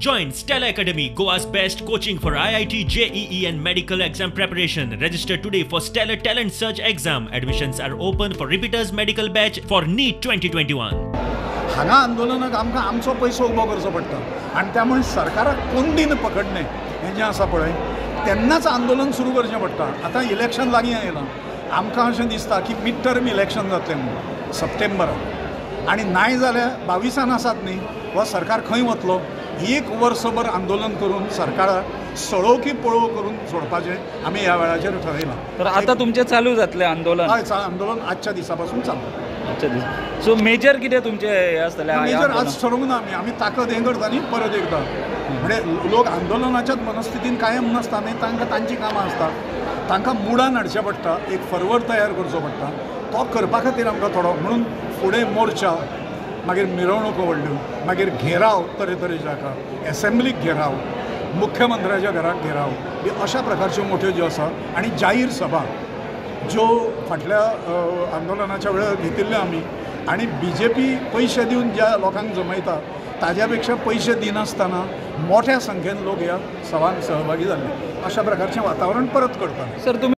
Join Stellar Academy, Goa's best coaching for IIT, JEE and medical exam preparation. Register today for Stellar Talent Search exam. Admissions are open for repeaters medical batch for NEET 2021. हांगा आंदोलनाक आमकां आमचो पयसो उबो करचो पडटा आनी त्यामुळे सरकाराक कोंडीन पकडणें हें जें आसा पळय तेन्नाच आंदोलन सुरू करचें पडटा. आतां इलेक्शन लागीं आयलां, आमकां अशें दिसता की मिड टर्म इलेक्शन जातलें म्हणून सप्टेंबराक, आनी नाय जाल्यार 22 आसात न्ही हो सरकार खंय वतलो. एक वर्सभर आंदोलन करून सरकाराक सळो की पळो करून सोडपाचें आमी ह्या वेळाचेर ठरयलां. तर आतां तुमचें चालू जातलें आंदोलन? हय, आंदोलन आजच्या दिसा पासून चालू. आजच्या दिसा. सो मेजर कितें तुमचें हें आसतलें? मेजर आज ठरोवंक ना आमी, आमी ताकद हें करता न्ही परत एकदां, म्हणजे लोक आंदोलनाच्याच मनस्थितीन कायम नासता न्ही, तांकां तांचीं कामां आसता, तांकां मुडान हाडचें पडटा, एक फरवर तयार करचो पडटा, तो करपा खातीर आमकां थोडो म्हणून फुडें मोर्चा, मागीर मिरवणुको व्हडल्यो, मागीर घेराव तरेतरेचे हाका, एसेंब्लीक घेराव, मुख्यमंत्र्याच्या घराक घेराव, बी अशा प्रकारच्यो मोठ्यो ज्यो आसा आनी जाहीर सभा ज्यो फाटल्या आंदोलनाच्या वेळार घेतिल्ल्यो आमी. आनी बी जे पी पयशे दिवन ज्या लोकांक जमयता ताज्या पेक्षा पयशे दिनासतना मोठ्या संख्येन लोक ह्या सभांक सहभागी जाल्ले, अशा प्रकारचें वातावरण परत करता. सर तुमी